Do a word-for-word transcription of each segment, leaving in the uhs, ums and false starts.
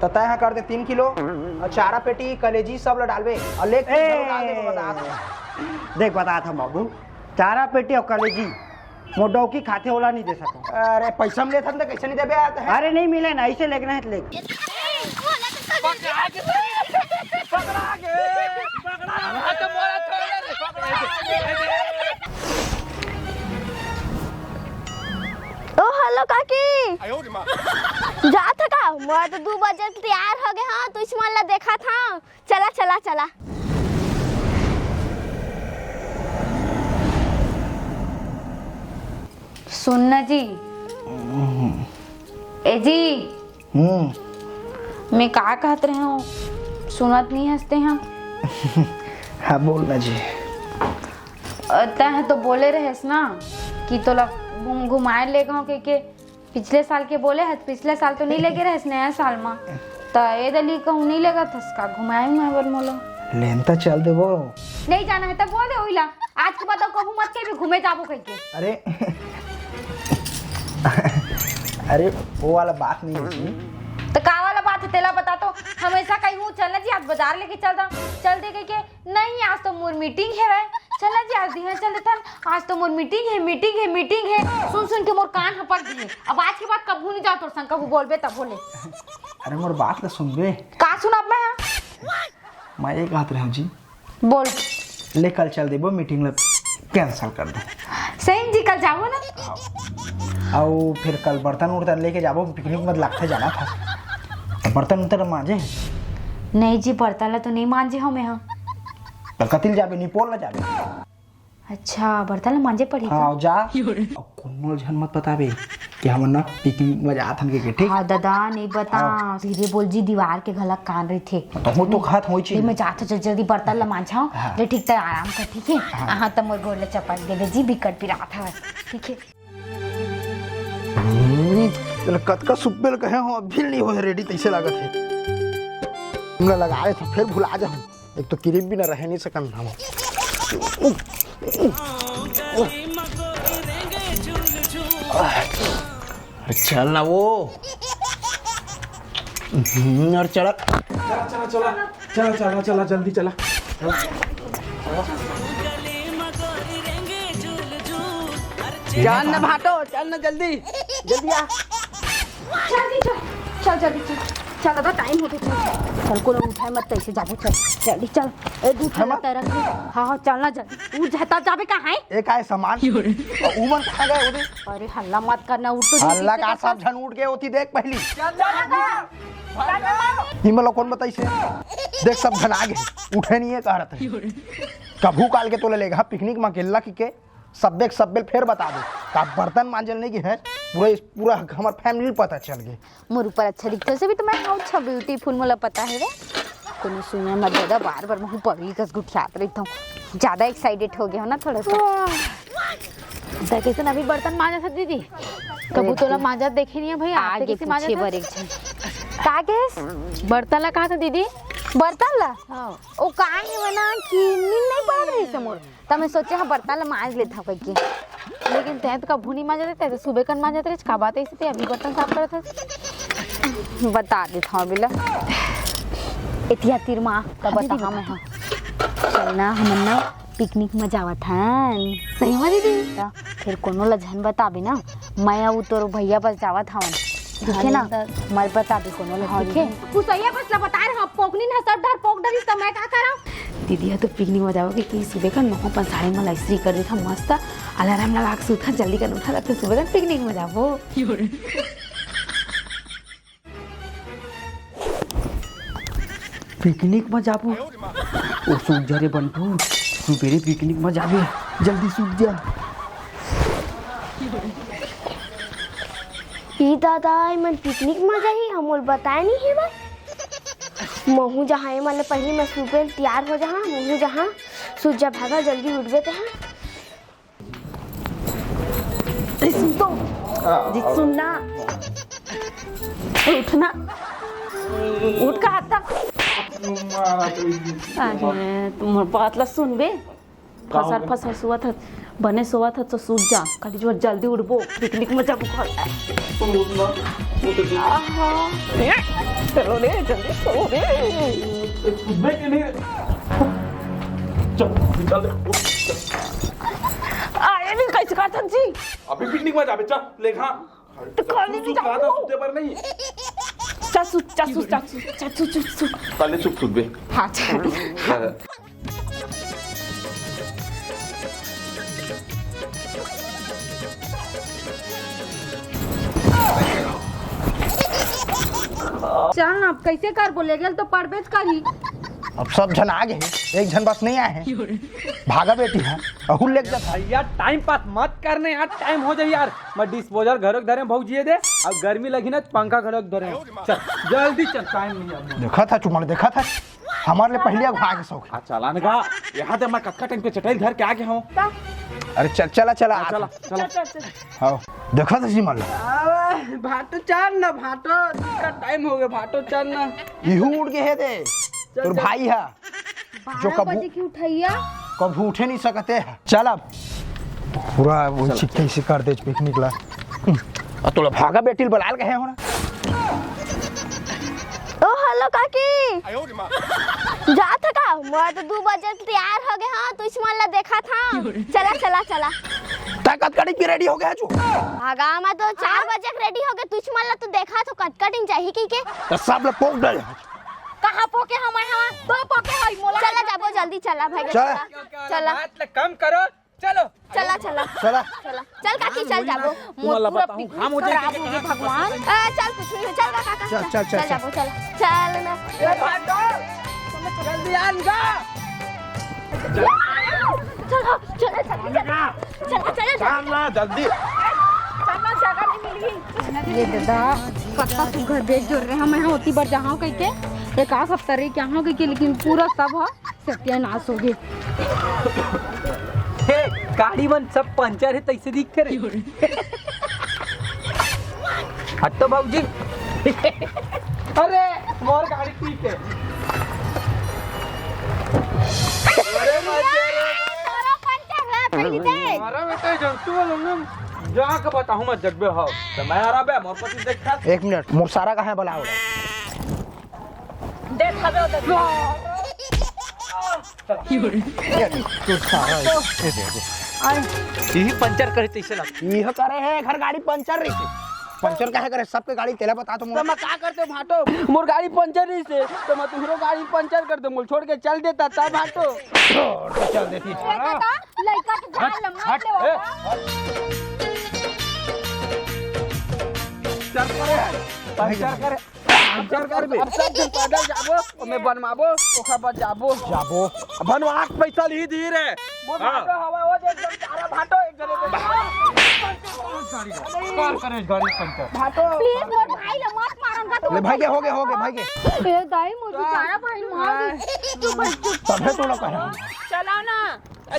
पता है, कर दे तीन किलो, अउ चारा पेटी, कलेजी सब ल डालबे, अउ लेग पीस घलो डाल दे, बता। देख, बतात हंव बाबू, चारा पेटी अउ कलेजी मोर डौकी खाथे, ओला नइ दे सकंव। अरे, पइसा म लेथन त कइसे नइ देबे यार? अरे, नइ मिले ना, अइसे लेगना हे त लेग। पकड़ा के, पकड़ा के, पकड़ा के। ओ हेलो काकी। जात हे का? मैं तो दू बजे तैयार हो गे हंव, तुमन ला देखत हंव। चला, चला, चला। सुन ना जी। ए जी। हम्म। मैं का कहत रहेंव, सुनत नइ हस तें हा। हाँ, बोल ना जी। अ, तैं तो बोले रहेस ना कि तोला घुम-, घुमाए लेगंव कहिके। पिछले साल के बोले हस, पिछले साल तो नइ लेगे रहेस, नया साल म। त ए दली कहूँ नइ लेगत हस का घुमाए उमाए बर मोला? लेन त चल देबो। नइ जाना हे त बोल दे ओइला। आज के बाद अउ कभू मत कहिबे घूमे जाबो कहिके। अरे, अरे, वो वाला बात नइ हे जी। त का वाला बात हे, तेला बता तो। हमेशा कहिहूँ, "चल ना जी, आज बाजार लेके चल दा, चल दे," कहिके। "नहीं, आज तो मोर मीटिंग हे रे, चल ना जी, आज दिहा चल देथन, आज तो मोर मीटिंग हे, मीटिंग हे, मीटिंग हे।" सुन सुन के मोर कान ह पक गे। अब आज के बाद कभू नइ जांव तोर संग, कभू बोलबे तभो ले। अरे, मोर बात ल सुनबे। का सुनब मैं ह? मैं ये कहत रहेंव जी। बोल। ले, कल चल देबो, मीटिंग ला कैंसिल कर दे। सही जी, कल जाबो ना। हाँ। अउ फिर कल बर्तन उर्तन लेके जाबो, पिकनिक म लागथे जाना था। त बर्तन उर्तन मांजे? नहीं जी, बर्तन ला तो नइ मांजे हंव मैं हा। त कति ल जाबे, निपोर ला जाबे? अच्छा, बर्तन ला मांजे पड़ही हाँ, का? जा। अउ कोनो झन मत बताबे कि हमन ना पिकनिक म जात हन के, ठीक? हाँ दादा, नइ बतांव। हाँ। धीरे बोल जी, दीवार के घला कान रहिथे। त हो तो खात होई छी। ले, मैं जात हंव, जल्दी जल्दी बर्तन ला मांजहूं। हाँ। ले ठीक त आराम कर, ठीक हे? हाँ। हाँ, त मोर गोड़ ला चपक देबे जी, बिकट पिरात हवय, ठीक हे? हम्म, तेला कतका सुब्बे ल कहे हंव, अभी नइ होय रेडी, तइसे लागत हे। हमला लगाए त फेर भुला जाहूं। एक तो क्रीम बिना रहे नइ सकन हम। अरे चल ना वो। हम्म, अरे चला। चला, चला, चला। चला, चला, चला, जल्दी चला। चल ना भाटो, चल ना जल्दी। जल्दी आ। चल जी, चल। चल, जल्दी चल। चल, दादा, टाइम होथे, चल। चल, कोनो उठाए मत, तइसे जाबो, चल। जल्दी चल। ए, दू ठन उठाए मत। तैरक ले। हाँ, हाँ, चल ना जल्दी। उठ जा, तब जाबे कहाँ हे? ए, का हे सामान? अउ उमन कहाँ गए ओदे? अरे, हल्ला मत करना, उठ तो जी, हल्ला पीछे का, का सब झन उठ गए ओती, देख पहिली। चल, चल, चल। इमन ला कोन बताइस हे? देख, सब झन आ गे, उठे नइ हे, कह रहा था। कभू काल के तोला लेगहा पिकनिक म अकेल्ला कहिके। सब्बे के सब्बे ल फेर बता दे, का बर्तन मांजे ल नइ गे हे? पूरा, पूरा हमर फैमिली ल पता चल गे। मोर ऊपर अच्छा दिखथे, से भी तो मैं हूँ अच्छा ब्यूटीफुल, मोला पता हे रे। कोनो सुने मत दादा, बार बार महू पगली कस गुठियात रहिथौं। ज्यादा एक्साइटेड हो गे हंव ना थोड़ा सा। त कइसन अभी बर्तन मांजत हस दीदी? कभू तोला मांजत देखे नइ हे भई, आज आते कइसे मांजत हस? बर एक झन। का कहेस? बर्तन ला कहा था दीदी? बर्तन ला? हाँ। ओ का हे ना कि नींद नइ पड़त रहिस हे मोर। त मैं सोचे हंव बर्तन ला मांज लेथंव कहिके। लेकिन तैं तो कभू नइ मांजत रहे, तैं तो सुबह कन मांजत रहे, का बात हे अइसे तैं अभी बर्तन साफ करत हस? बता देथंव अभी ला। एतिया तीर मां, त हाँ, दीदी, बताहूं मैं, बता। हाँ। चल ना, हमन ना पिकनिक म जावत हन। सही में दीदी? त फेर कोनो ला झन बताबे ना, मैं अउ तोर भैया बस जावत हवन। ठीक हे ना? हाँ, दीदी। मत बताबे कोनो ला, हाँ, ठीक हे? दीदी। कुसैया बस ला बता रहे हंव, पोकनी न सर डर पोक डरिस त मैं का करंव? दीदी ह तो पिकनिक म जावत हे कि सुबह का नौ पन साढ़े नौ ला इस्त्री कर देथंव मस्त, अलार्म लगा के सुतथंव, जल्दी कर उठा लगथे सुबह का पिकनिक म जाबो। पिकनिक म जाबो? ओ सूत जा रे बंटू, सुबेरे पिकनिक म जाबे, जल्दी सूत जा। ई दादा, एमन पिकनिक म जाही, हमोला बताए नइ हेवय। महूं जाहां, एमन ले पहिली मैं सुबेरे तियार हो जाहां, महूं जाहां। सूत जा भागा, जल्दी उठबे तेहा। ए, सुन तो। जी, सुन ना। उठ ना। उठ का हाथ तक। अरे, तुम्हार बात ला सुनबे। फसर फसर सुअत हस। बने सोवत हस तो सूत जा, काली जुवर जल्दी उठबो, पिकनिक में जाबो। आहा। ए, चलो रे, जल्दी सो रे। सुतबे के नहीं रे। चल, चल, चल। आ, ये नहीं कैसे करथन जी? अभी पिकनिक में जाबे, चल, ले खा। तो काली तू नहीं कहा था जाबो। सुते बर नहीं। चल सूत, चल सूत, चल सूत, चल सूत, चल सूत। पहले चुप सूत बे। हाँ, चल। हाँ। चल ना, अब कैसे करबो? ले गेल तो पड़बेच करही। अब सब झन आ गे हे, एक झन बस नहीं आए हे। भागा बेटी हे, अहू लेग जात हे। भैया, टाइम पास मत करने यार, टाइम हो जाए यार। मैं डिस्पोजल घरों के धरे भौजी दे, अब गर्मी लगी ना, पंखा घरों के धरे। चल, जल्दी चल, टाइम नहीं है। देखा था चुमन, देखा था। हमारे लिए पहले अगुआ के शौक है। आ, चला न गा। यहाँ ते मैं कतका टाइम के चटाई धर के आ गया हूँ। अरे चल, चला, चला, हाँ, आ चला, तू। चला। हाँ, देखा था जी मान लो। आ, भाटो चल ना, भाटो, का टाइम हो गया, भाटो चल ना। इहू उठ के है दे। चल, तोर चल। भाई है। जो बारह कभू बजे की उठैया। कभू उठे नहीं सकते है। चल अब। पूरा वो चल। चिट्ठी से कर दे पिकनिक ला। आ तोला भागा बेटी ल बलाल कहे हो ना। ओ, हेलो काकी। जात ह का? मैं तो दू बजे के तैयार हो गए हूँ, तुझ मन ला देखा था। चला, चला, चला। तै कतका दिन की रेडी हो गया तू? भागा, मैं तो चार बजे के रेडी हो गए, तुझ मन ला तो देखा तो कतका दिन जाही की के। तो सब ला पोक डाले। कहाँ पोके हम आए हवा? तो पोके हई मोला। चला जाबो, जल्दी चला भाई, चला। चला। चला। बात ले कम करो, चलो। चला, चला। चला। चला। चल काकी, चल जाबो। मोर पूरा पिकनिक खराब हो गया भगवान। ए, चल कुछ नहीं, चल काका, चल, चल, चल, चल चल। जाबो, चल। चल ना। ए, भाटो, जल्दी आ ना। चल, चल, चल, चल, चल, चल, चल। चल ना, जल्दी। चल ना, जगह नहीं मिली। ये दादा, कत्ता सुघर बेच जोर रहे हैं, मैं होती बर जहाँ कह के, एक आध हफ्ता रही क्या हो कह के, लेकिन पूरा सब है सत्यानाश हो गए। हे, गाड़ी मन सब पंचर है, तैसे दिखते रहे। हट तो भौजी। अरे, मोर गाड़ी ठीक है। अरे, मजे रे। तोरो पंचर है, पहली देख। हमारा बेटा जंतु वाला ना, जाके बताऊं मैं जगबे हो। तो मैं आ रहा बे, मोर पति देखा। एक मिनट, मोर सारा कहाँ है, बुलाओ। देख हवे उधर। ये तू सारा ये दे दे। यही पंचर करे तैसे लग। यह करे है, घर गाड़ी पंचर रही थी। पंचर काहे करे? सबके गाड़ी तेला बता तो तो मोर। मैं का करते भाटो? मोर गाड़ी पंचर रही से, तो मैं तुम्हारो गाड़ी पंचर कर दे, मोल छोड़ के चल देता था भाटो। छोड़ के चल देती। लड़का का, लड़का के जान हट, लम्बा हट, ले ए। चल करे, पंचर करे। पंचर करबे। अब सब झन पैदल जाबो, ओमे बनवाबो, ओखर बाद जाबो। जाबो। बनवा के पैसा ली धीरे। वो हाँ। भाटो हवा, वो देख, एकदम सारा भाटो एक जने दे। कौन करे गाड़ी पंचर? भाटो। Please, मोर भाई ला मत मारन का तू। ले भाई के, हो गए, हो गए, भाई के। ए दाई, मोर बेचारा भाई मार दे। तू बस चुप। तबे तोला कहे। चलाओ ना।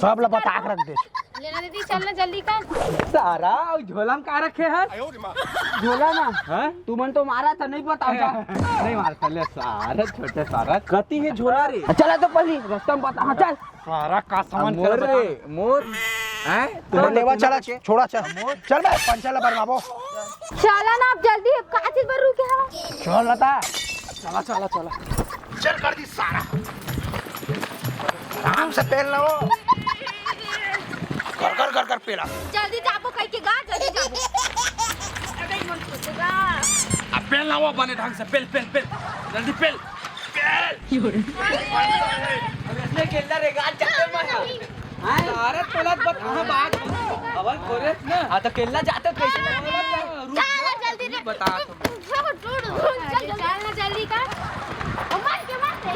सब ला बता के रख दे। लेना दीदी, चलना जल्दी कर। सारा, झोला में का रखे है? झोला ना। हाँ? तुमन तो मारा था, नहीं बताओ जा। नहीं मारता, ले सारा, छोटे सारा। कती है झोला रे? चला तो पहली, रास्ता में बता, हाँ, चल। सारा का सामान मोर चला रे, बता। मोर। हैं? तुमन लेवा चला, छोड़ा चल। मोर। चल बे, पंचर ला बनवाबो। चला ना, अब जल्दी, अब का चीज बर रुके हवा? चल ना ता। चला, चला, चला। चल कर दी सारा। आराम से पेल ना हो। कर, कर, कर, कर पेला। जल्दी जाबो कह के गा, जल्दी जाबो। अबे मन फुटेगा। अब पेल ना हो बने ढंग से, पेल, पेल, पेल। जल्दी पेल। पेल। अब इसने केला रे गाल चक्कर में है। हाँ? अरे तोला बता, हाँ, बात। अवल खोले ना। हाँ, तो केला जाते कैसे? रुक जा, जल्दी रे। बता तो। चल ना जल्दी कर। ओ, मार के, मार के।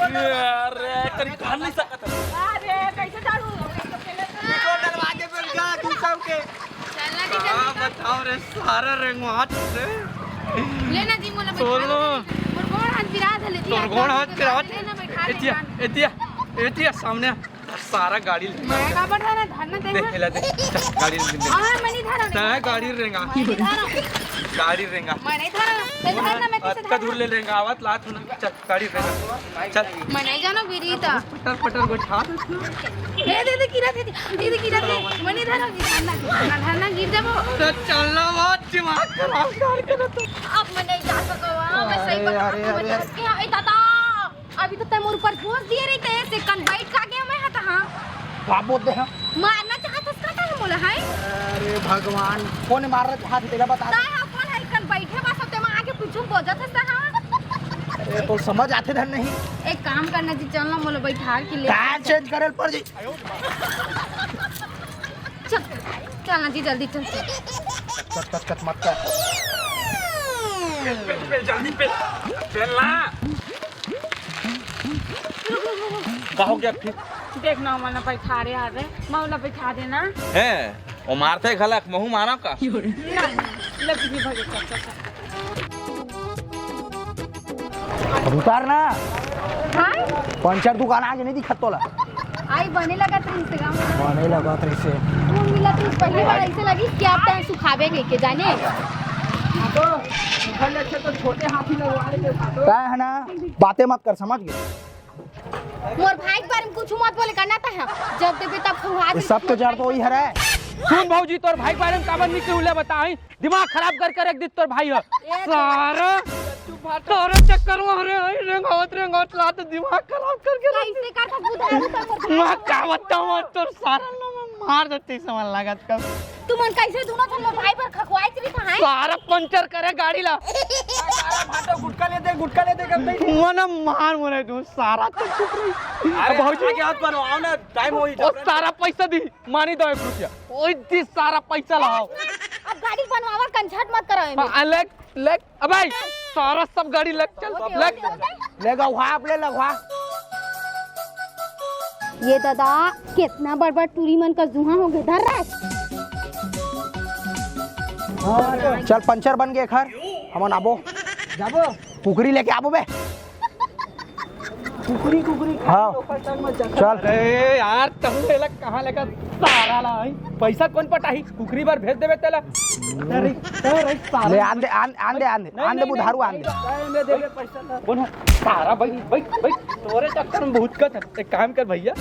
अरे, कहीं काढ़ नहीं सकत। अरे, कैसे झाड़ू? पेट्रोल डलवा के मिल गया, तू सब के। चल ना, जल्दी का कर। बताओ रे, सारा रंगवात रे। ले ना जी, मोला बैठा तोर ले। मोर गोड़ हाथ पिरात है, ले जी, तोर गोड़ हाथ पिरात। ले ना, बैठा ले, एतिया, जान। एतिया, एतिया, सामने। सारा गाड़ी ले। मैं का बढ़ा ना, धरना दे देख, ना। हिला दे। चल, गाड़ी ले, ले। और मनी धरा तै गाड़ी रेंगा। मनी धरा। गाड़ी रेंगा। मैं नहीं धरा, तैं धर ना, मैं कैसे अतका धरा? दूर ले रेंगा, आवत लात हूँ ना। चल, गाड़ी रेंगा। चल। मैं नहीं जाना, बिरीता। पटर पटर गोठा। ए, दे, दे, गिरा, दे, दे, दे, गिरा, दे। मैं नहीं धरा, गिरा, ना, ना, ना, गिर जाबो। तो चल ना, बहुत दिमाग खराब कर के ना तू। अब मैं नहीं जा सकूँ, हाँ, मैं सही अरे, बता अरे, रही हूँ, अरे, मैं अरे। थक गया। ए, दादा, अभी तो तैं मोर ऊपर बोझ दिए रही, तैं से कन बैठ का गया मैं हटा, हाँ। का बोलते हैं? मारना चाहत हस का तैं मोला, हैं? अरे भगवान, कौन मारना चाहत तेला बता। ताय हा कौन है, कन बैठे बस, तैं आके पीछू बोझत हस, हाँ। अरे तो समझ आते धन नहीं। एक काम करना जी, चल ना मोला बैठार के ले। टायर चेंज करे पर जी। चल, चल ना जी, जल्दी चल, चल। कट, कट, कट, मत कर। पेल, पेल, पेल, जल्दी पेल। पेल ना। का हो गया फिर? देख ना, मन बैठा रे, आ रे, मौला बैठा देना। हैं, वो मारते घलक, महू मारा का? नहीं, लग भी भगे, चल, चल, चल। अब उतार ना। हाँ? पंचर दुकान आगे नहीं दिखत तोला। आई बने लगत रहिस गा। बने लगत रहिस। तू मिला तू पहली बार ऐसे लगी कि आप तैं सुखावे के, के जाने। हाँ तो, उखड़ ले, अच्छा तो छोटे हाथी लगवा ले, तो। तैं है ना, बातें मत कर, समझ गए? मोर भाई के बारे में कुछ मत बोले करना तैं, जब देबे तब खवा ये दे। सब तो जड़ तो वही हरे। सुन भौजी, तोर भाई के बारे में काबर नहीं कहूँ ले बताई। दिमाग खराब करके रख दी तोर भाई ह। ए, सारा, तोरे चक्कर में हरे, हई रेंगावत, रेंगावत ला तो दिमाग खराब करके रख दी। कैसे कर तक बुधारू तो मोर भाई मैं का बताऊं, तोर सारा ला मैं मार देती समझ लागत का। तुमन कैसे दोनों झन मोर भाई पर खखवाइत रही था, हैं? सारा पंचर करे गाड़ी ला। सारा भाटो गुटखा ले दे, गुटखा ले दे, कब तक? मना मार मोरे तू, सारा तो चुप रही। अरे, अब भौजी आगे हाथ बनवाओ ना, टाइम होई ओ, जा। सारा पैसा दी। मानी दो एक रुपया। ओए दी सारा पैसा लाओ। अब गाड़ी बनवावा, कंझट मत करो एमे। हाँ, ले, ले, अबे, सारा सब गाड़ी ले चल, ओके, ले। ओके, ओके। ले गवा, आप ले लगवा। ये दादा, कितना बड़ बड़ टूरी मन का जुहा हो गए, धर रहा है। चल, पंचर बन गए घर, हमन आबो। जाबो। कुकरी लेके आबो बे। कुकरी, कुकरी खाई हाँ। ओकर संग में जखम। चल। अरे यार, तहु एला कहाँ लेकर सारा ला आई? पैसा कौन पटाही? कुकरी बर भेज देबे तेला। अरे, अरे, सारा ले, आन दे, आन, आन दे, आन दे, नहीं, आन दे, नहीं, बुधारू, नहीं, आन दे। नहीं, नहीं, दे दे पैसा ला। कौन है? सारा भाई, भाई, भाई, तोरे चक्कर में बहुत कत है। एक काम कर भैया,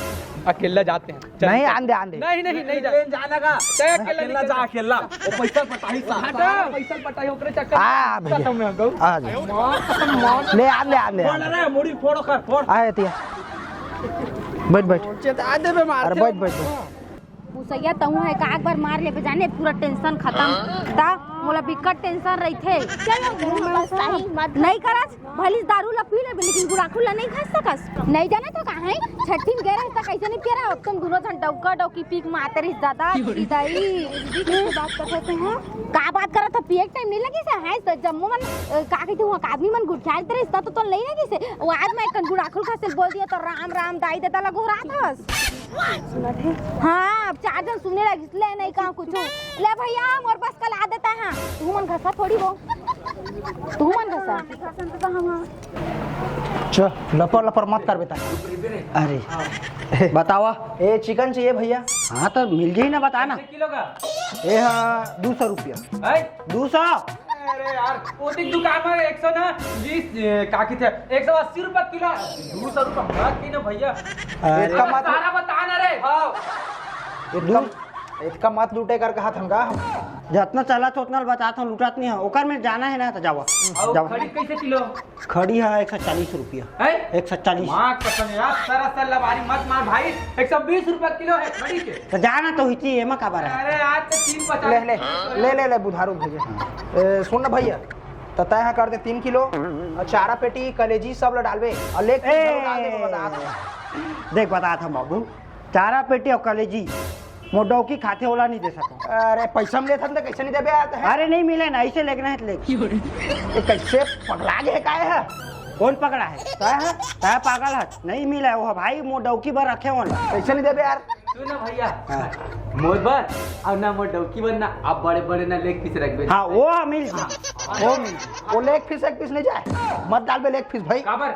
अकेला जाते हैं। चल, नहीं, चल। आन दे, आन दे। नहीं, नहीं, नहीं जा। ट्रेन जाने का। तय अकेला अकेला निकल जा, जा। अकेला। वो पैसा पटाही सा। हटा। सारा पैसा पटाही, ओकरे चक्कर हाँ, में भैया। खत्म हो गऊ। आ जा। मार, मार। ले, आन दे, आन दे, फोड़ आन दे। रे, मुड़ी फोड़ ओकर, फोड़। आ, एतिया। बैठ, बैठ। चेता देबे मार अरे, के। बैठ, बैठ, बैठ। भूसैया तहूँ है, का एक बार मार लेबे जाने, पूरा टेंशन खत्म। ता मोला बिकट टेंशन रहिथे। चलो, बस सही मत। नहीं करस। भली दारू ला पी लेबे, लेकिन गुड़ाखू ला नहीं खा सकस। नहीं जाने तो का है, छठी में गए रहे त कैसे नहीं पिए रहे, अब तुम दोनों झन डौका डौकी पी के मारते रहिस दादा, की दाई। दीदी, कैसे बात करत हो तुम? का बात करत हो? पिए के टाइम नहीं लगिस है, तो जम्मो मन, अ, का कहते हुआ, आदमी मन गुठियालते रहिस, त तो, तो नहीं लगिस है। वो आज मैं एक गुड़ाखू खा से बोल दिया, तो राम राम दाई ददा ला गोहरात हस। हाँ, अब चार झन सुने लगिस, ले नहीं कहा कुछ। ले भैया, मोर बस कल आ देता है, तू मन घसा थोड़ी हो। तू मन घसा। च, लपर लपर मत कर बेटा। अरे, बतावा। ए, चिकन चाहिए भैया। हाँ, तो मिल जाई ना, बता ना। किलो का? ए, हाँ, दो सौ रुपया। है? दो सौ। अरे यार, ओतिक दुकान में एक सौ ना बीस, ए, का किथे, एक सौ अस्सी रुपया किलो। दो सौ रुपया भाग की ना भैया। अरे। इतना मत सारा बता ना रे। हाँ। ये दो इतना मत लूटे कर कहा था का? जतना चलत हे, ओतना ल बतात हंव, लूटत नहीं हंव। ओकर में जाना हे ना, त जावा। अउ जावा। खड़ी कैसे किलो? खड़ी हे एक सौ चालीस रुपया। हैं? एक सौ चालीस। माँ कसम यार, सरासर लबारी मत मार भाई, एक सौ बीस रुपया किलो हे खड़ी के। त जाना तो हिची, एमा का बारा हे? अरे आज तो तीन पचास। ले, ले, ले, ले, ले, बुधारू भैया। ए, सुन ना भैया, त तय हा कर दे तीन किलो, अउ चारा पेटी, कलेजी सब ल डालबे, अउ लेग पीस ए, घलो डाल दे, बता। देख, बतात हंव बाबू, चारा पेटी अउ कलेजी मोर डौकी खाथे, ओला नहीं दे सकंव। अरे, पैसा में लेथन त कैसे नहीं देबे यार, हैं? अरे, नहीं मिले ना, ऐसे लेके ना है, लेके। ये कैसे पगला गे हे, काय हे? कौन पगला हे? काय हे? काय पागल हे? नहीं मिले, वो भाई, मोर डौकी बर रखे हो ना। कैसे नहीं देबे यार? सुन ना भैया, हाँ। मोर बर अउ ना मोर डौकी बर ना, आप बड़े बड़े ना लेग पीस रखबे। हाँ, वो मिल गया। वो मिल गया। वो लेग पीस, एक पीस नहीं जाए, मत डालबे लेग पीस भाई। काबर?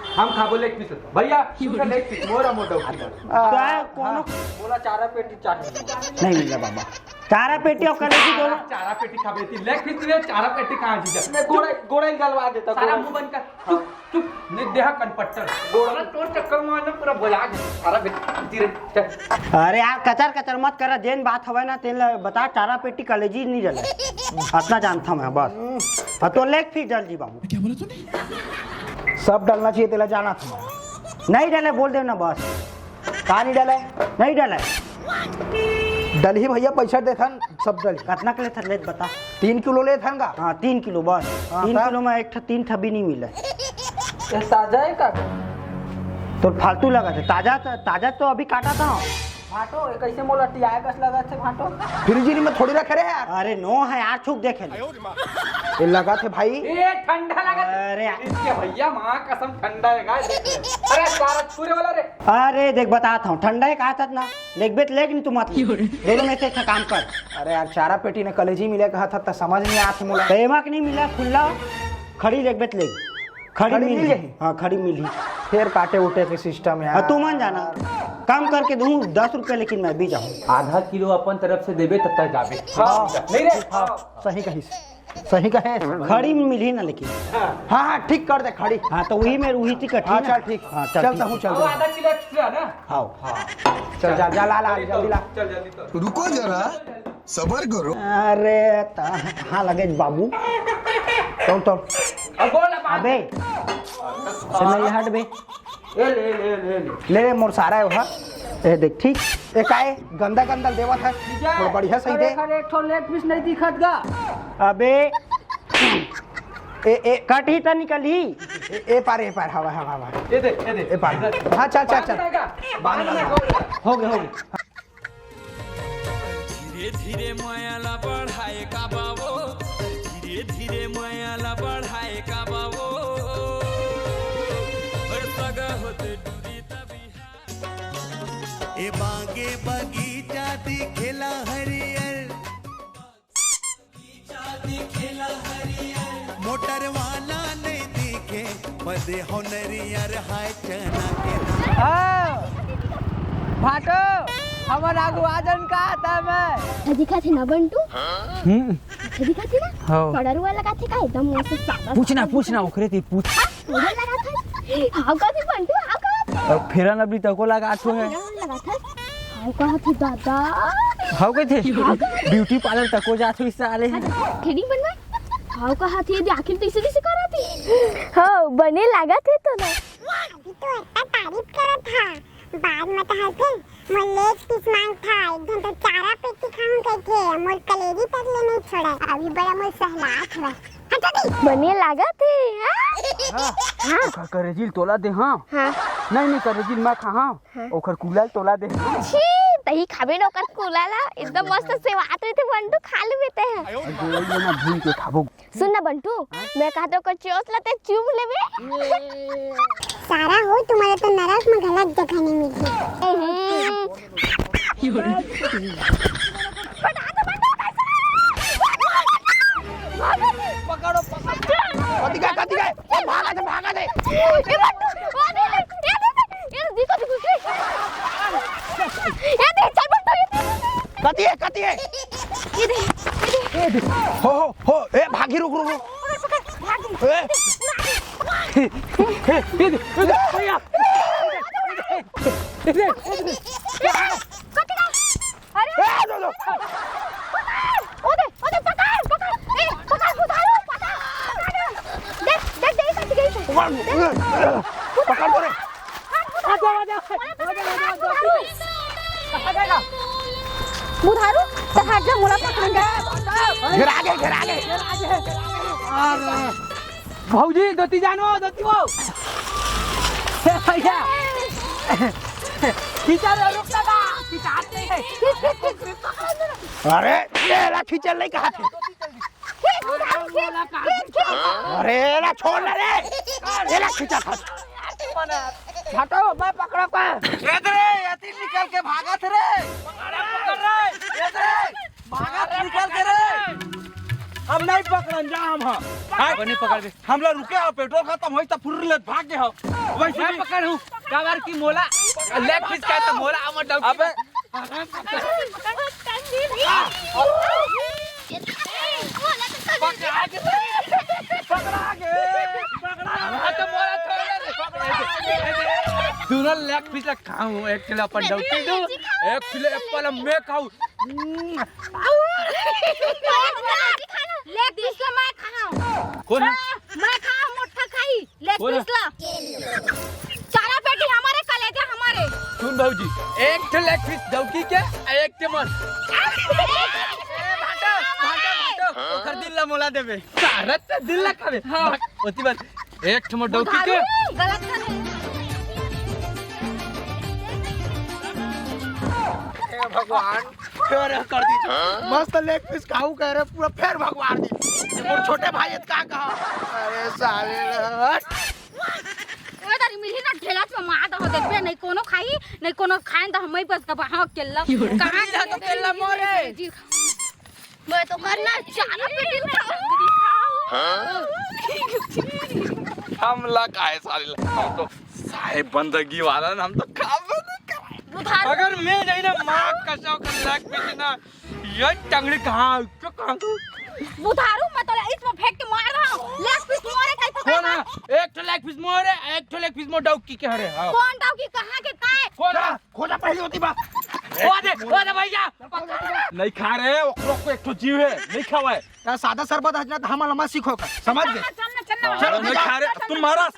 हम खाबो लेग पीस। भैया, तू खा लेग पीस, मोर अउ मोर डौकी बर। आ, काय कोनो हाँ। मोला चारा पेटी चाहिए। नहीं मिला बाबा। चारा पेटी अउ कलेजी दोनों। चारा पेटी खाबे ती, लेग पीस रे, चारा पेटी कहाँ जीजा? ले, गोड़ा, गोड़ा ही गलवा देता, सारा गोड़ा। मुंह बंद कर। चुप, चुप, नहीं देहा कनपट्टर। गोड़ा तोर चक्कर में ना पूरा बोला गया। सारा पेटी रे, चल। अरे यार, कचर कचर मत कर, जेन बात हवय ना, तेन ल बता, चारा पेटी कलेजी नहीं जले। अतना जानता मैं बस। हाँ, तो लेग पीस जल जी बाबू। क्या बोला तूने? सब डलना चाहिए, तेला जाना था। नहीं डले, बोल देव ना बस। का नहीं डले? नहीं डले। डलही भैया, पैसा देथन, सब डलही। कतना के लेथन, ले बता। तीन किलो लेथन का? हाँ, तीन किलो बस। हाँ, तीन तब? किलो में एक ठा, तीन ठा भी नहीं मिले। ये ताजा है का? तो फालतू लगा थे। ताजा, ताजा तो अभी काटा था। भाटो, ये कैसे मोला टियाए कस लगा थे भाटो? फ्रिज में थोड़ी रखे रहे यार। अरे नो है यार, छुप देखे ले। ये लगा थे भाई। ए, ठंडा लगा थे। अरे यार। इसके भैया, माँ कसम ठंडा है गाय। अरे सारा छूरे वाला रे। अरे देख, बतात हूँ, ठंडा है कहा था ना, लेगबे त लेग, नहीं तो मत ले। दोनों में से अच्छा काम कर। अरे यार, चारा पेटी ने कलेजी मिले कहा था, त समझ नहीं आत मोला। तो एमा के नहीं मिला, खुला, खड़ी लेगबे त लेग। खड़ी खड़ी मिल मिल जाही? हाँ, खड़ी मिलही। फिर काटे उठे के सिस्टम यार। हाँ, तू मन जाना, काम करके दूँ दस रुपया, लेकिन मैं भी जाऊँ। आधा किलो अपन तरफ से देबे, तब तक जाबे। हाँ, नहीं रे। हाँ, सही कहिस। सही कहे। खड़ी में मिलही ना लेकिन। हाँ, हाँ, ठीक कर दे खड़ी। हाँ, तो वही में, वही टिकट हाँ, है ना? चल, ठीक। हाँ, चल, चल, ठीक। तहूँ चल। अब आधा किलो एक्स्ट्रा ना? हाँ। हाँ। चल, जा, जा, ला, ला, जल्दी ला। चल, जल्दी तो। रुको जरा, सबर करो। अरे, त-, हाँ, लगे बाबू। तौल, तौल। अब बोल, अब अबे, से नहीं हट बे। ए, ले, ले, ले, ले। ले, ले, मोर सारा है वहाँ। ए, देख, ठीक। ए, काहे? गंदा, गंदा देवत है। जीजा, थोड़ा बढ़िया सही अरे, दे। अरे, एक ठो लेग पीस नहीं दिखत गा। अबे। ए, ए। कट ही त निकल ही। ए, ए पार, ए पार, हवा, हवा, हवा। ये दे, ये दे। ए पार। हाँ, चल, चल, चल। बांध ना, बांध ना। हो गए, हो गए। धीरे धीरे मया ला बढ़ाए का बाबो, धीरे धीरे मया ला बढ़ाए का बाबो। हर सगा होते डूरी तभी ए बागे बगीचा दिखेला हरियर, बगीचा दिखेला हरियर। मोटर वाला नहीं दिखे, पदे हो नरियर हाय चना के ना। हाँ, भाटो, हमर आगू आ जन का आता मैं। अच्छा दिखा थे ना बंटू? हम्म। अच्छा दिखा थे ना? हाँ। पाउडर वाला का थे का एकदम मस्त सादा पूछ ना, सादा पूछ ना, दिखा थे। ओकरे ती पूछ। हाँ, पाउडर लगा थे। हाँ, का थे बंटू, हाँ, का थे? अब फेरा न भी तको लगा तो है। फेरा न लगा था। हाँ, का थे दादा? हाँ, का थे? हाँ, का थे? ब्यूटी पार्लर तको जात हो इस साले। हाँ, तो थ्रेडिंग बनवाए? हाँ, का थे? ये आखिर तो इसे, इसे करा थी। हाँ, बने लगा थे तो ना। अभी तो इतना तारीफ करा था। बाद में तो हर दिन मोर लेग पीस मांगथा, एक दिन तो चारा पेटी खाहूं कहिथे, मोर कलेजी तक ले नहीं छोड़े। अभी बड़ा मोर सहलात हवय। हटा दे। बने लागत हे, हाँ? हाँ। हाँ। ओकर करेजिल तोला दे, हाँ? हाँ। नहीं, नहीं, करेजिल मैं खाहूं। हाँ। ओकर कूला ल तोला दे। छी, तही खाबे न ओकर कूला ला, एकदम मस्त सेवात रहिथे, बंटू खा लेबे ते। अरे, ये ना भून के खाबो। सुन ना बंटू, मैं कहत हंव ओकर चोंच ला ते चूम लेबे। सारा हो, तुम्हारे तो नरक में गलत जगह नहीं मिली। हम्म। पकड़ो, पकड़ो। कति गए, कति गए? ए, भागा दे, भागा दे। ए, बंटू, ओ, दे, दे, ए, दे, दे। ए, देखो, देखो, देखो। ए, दे, चल, बंटू, ए, दे, दे, दे। कति हे, कति हे? ए, दे, ए, दे। ए, दे। हो, हो, हो, ए, भागी, रुक, रुक, रुक। पकड़, पकड़, भाग। ए। ए, ए, ए, ए, भैया। ए, ए, ए, ए, ए, कति हे? अरे! ए, दो, दो। पकड़! ओ दे, ओ दे, पकड़, पकड़। ए, पकड़, बुधारू, पकड़, पकड़। देख, देख, देख, देख, देख। पकड़, पकड़ तो रे। हाथ बुधारू। आजा, आजा। बुधारू, आजा, आजा, आजा। बुधारू, तो हट जा, मोला पकड़ ले। घेरा गे, घेरा गे। अरे। भौजी, दोती जानो, दोती वो। हे भैया। खींचा रे, रुक जा बा। खींचा हाथ नहीं है। अरे, ये ला खींचल नहीं कहा थे। अरे, ये ला छोड़ ना रे। ये ला खींचा था। हटो, मैं पकड़ा का। ये रे, ये तीन निकल के भागा थे रे। पकड़ रे। भागत निकल के रे। हम नहीं पकड़न जा हम, हाँ। हाँ, नहीं पकड़बे। हम लोग रुके हो, पेट्रोल खत्म होई त फुर्र ले भाग गए हो। वैसे मैं भी पकड़ हूँ, काबर की मोला लेग पीस का तो मोला आमर डाउट। अबे। पकड़ा के, पकड़ा के, पकड़ा के। दूनों लेग पीस ला खाहूं, एक ठेला अपन डौकी दू, एक ठेला एप्पल मैं खाहूं। लेग पीस ला मैं खाहूं। कौन है? मैं खाहूं, मोटा खाही। लेग पीस ला। चारा पेटी हमारे, कलेजा हमारे। सुन भौजी, एक ठे लेग पीस डौकी के, एक ठे मन। ए, भाटो, भाटो, भाटो, ओकर दिल ला मोला देबे। सारा ते दिल ला खाबे। हाँ। भाग, ओती बात, एक ठे मोर डौकी के। गलत कर। हे भगवान, फेर कर दी। मस्त लेग पीस खाऊ कह रहे, पूरा फेर भगवान दी। ये मोर छोटे भाई का कहा? अरे साले रे। ओए तारी मिली ना ढेला पे मार दो, देखबे नहीं कोनो खाई, नहीं कोनो खाए तो हम ही बस कब हाँ केल्ला। कहाँ मिला तो केल्ला मोरे। मैं तो करना चारा पेटी में। हमला काहे साले ला? हम तो साहेब बंदगी वाला ना, हम तो खाबे नहीं करे। बुधारू। अगर मैं नहीं ना माँ कसम कर लेग पीस ना, ये टंगड़ी कहाँ, क्यों कहाँ? बुधारू मैं तो इसमें फेंक के मार रहा हूँ। लेग पीस मोरे कहीं पकड़ कौन है? एक ठो लेग पीस मोरे, एक ठो लेग पीस मोर डौकी के हरे। हाँ। कौन डौकी, कहाँ के, काय? कौन है? खोजा पहले होती बात। ओ दे, ओ दे भैया। नहीं खा रहे, ओकरो को एक ठो जीव है, नहीं खावा है। यार सादा सरबत है ना, तो हम लम्बा सीखो का, समझ गए? चल ना, चल ना, चल ना। चलो, नहीं खा रहे, तुम मारा।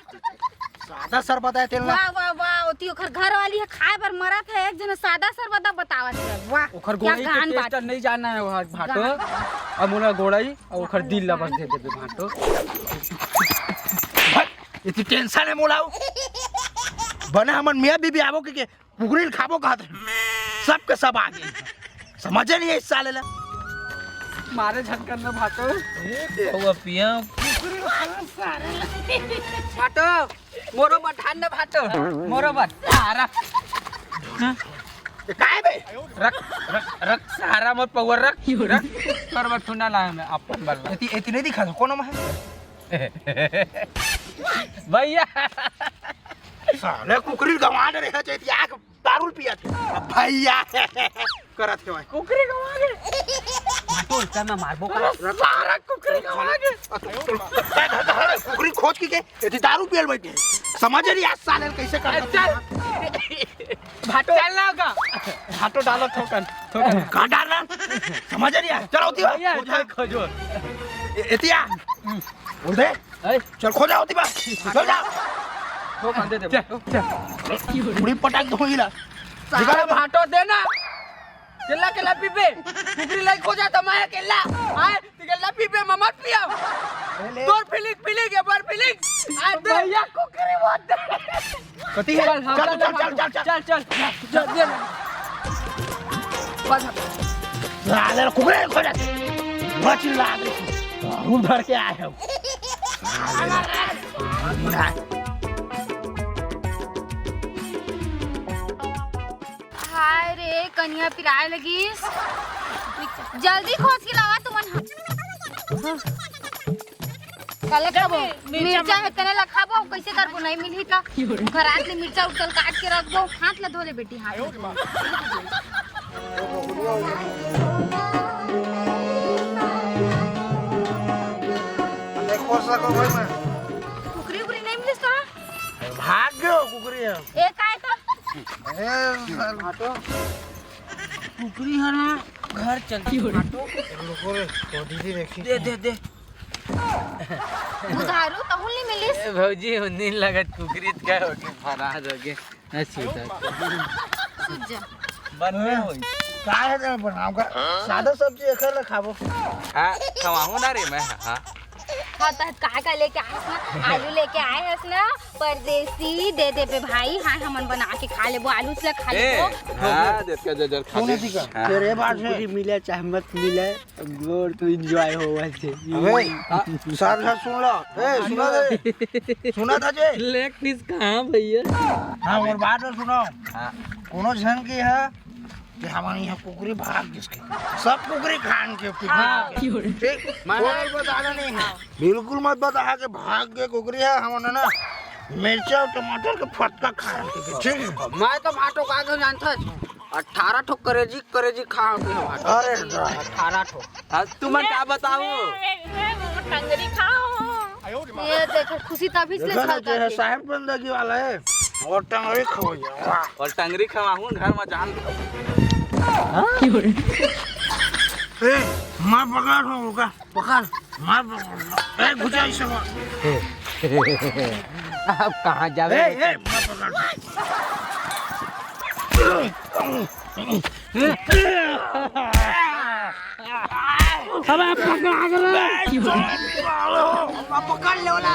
सादा सरबत है तेल ना। वाह, वाह, वाह, ओती ओखर घर वाली है, खाए बर मरत है, एक जन सादा सरबत बतावत है, वाह। ओखर क्या गोड़ई के गहन टेस्ट बात। नहीं जाना है वहाँ भाटो। गहन। अब मोला गोड़ई और ओखर दिल ला बस दे देबे भाटो। भाई, इतनी टेंशन है मोला। बने हमन मियाँ बीबी आबो के, के कुकरी ल खाबो कहत रहे। सबके सब आ गए। समझे नहीं है इस साले ला। मारे झन करना भाटो। ए, बहुआ पिया। कुकरी ल खाना सारे ला। भाटो, मोरो बर ठान न भाटो। मोरो बर। सारा। ये काय बे? रख, रख, रख, सारा मत पौवा रख, रख। तोर बर थुना लाया मैं, अपन बर ला। एती, एती नहीं दिखा, कोनो में है? भैया। साले कुकरी गंवा डरे हे, चैतिया के दारू पिया थे। अब भैया करत हे भाई। कुकरी गंवा गे। भाटो, इतना ना मारबो का? अरे सारा कुकरी गंवा गे। कुकरी खोज के, के एती दारू पियल बैठे। समझ नहीं आज साले कैसे कर चल। भाटो। चल ना का। भाटो डालो थोकन, थोकन। कहाँ डालना? समझ नहीं आया। चलो, उठी हो। भैया, खोजा। चल खोजो। ए-, एतिया। उठ दे। ए? चल, खोजा होती बात। चल जा। थोकन दे दे। चल, चल। पूरी पटक दो ही ला। सारा भाटो देना। केला, केला पीबे। कुकरी लाई खोजा तो मैं केला। आए। तिगल्ला पीबे ममत पिया। ले, ले। तोर फीलिंग, फीलिंग, ये बार फीलिंग। आ, दे। भैया, कुकरी मत दे। कती है? चल, हम चल, चल, चल, चल, चल। चल, चल। चल, दे ना। बस। साले कुकरी खोजा। बच लाग रही। रूम भर के आए हो। हाय रे, कनिहा पिराए लगिस। जल्दी खोज के लावा तुमन ह। काला खाबो? मिर्चा हे, तेने ला खाबो, कैसे करबो? नहीं मिलही का? घर आत ले मिर्चा उर्चा काट के रख दो। हाथ ला धो ले बेटी, हाथ ला धो। नहीं खोज सको भाई मैं। कुकरी उकरी नहीं मिलिस तोरा? भाग गयो कुकरी है। ए, काय तो? ए, सर। हाँ तो। कुकरी है ना, घर चल। हाँ तो। रुको रे, तो दीदी देखी। दे, दे, दे। बुधारू, तहुल नहीं मिलिस? ए, भौजी, उन्हीं लगत कुकरी त का हो गए, फरार हो गए। अच्छी बात। सुत जा। बन में होई। का है तेरा बनाओ का? सादा सब्जी एकर ला खाबो। हाँ, खवाहूँ ना रे मैं, हाँ। हाँ, तो का का लेके आए हस ना? आलू लेके आए हस ना? परदेसी, दे देबे भाई। हाँ, हमन बना के खा लेबो, आलू से खा ए, लेबो। हाँ, देख के जजर खा कौन ले। है का? हाँ। तेरे बात है। पूरी मिले चाहे मत मिले, गोर तो एंजॉय होवा छे। अबे, हाँ, साथ साथ सुन लो। ए, सुना दे। सुना था जे? लेग पीस कहाँ भैया? हाँ, और बात और सुनो। हाँ। कोनो झन की है कि हमारे यहाँ कुकरी भाग जिसके। सब कुकरी खान के, कुकरी हाँ। खान के। ठीक? मैं कोई बताना नहीं है। बिल्कुल मत बता कि भाग के कुकरी है, हम ना मिर्चा और टमाटर के फटका खान के, ठीक है? मैं तो भाटो का तो जानता हूँ। अठारह ठो करेजी, करेजी खा होते हैं भाई। अरे अठारह ठो। हाँ, तुमन का बताओ? मैं, मैं, मैं टंगरी खाओ। ये देखो, खुशी तभी से देखा ना, छलकाती है। साहेब बंदगी वाला है। और टंगरी खवाइए, वाह। और टंगरी खवाहूँ घर में जान। ए, मार पकड़ हो, रुका। पकड़, मार पकड़। ए, घुचा इसे मार। अब कहाँ जावे? ए, ए, मार पकड़। अबे पकड़ा के रे। पकड़ ले वाला।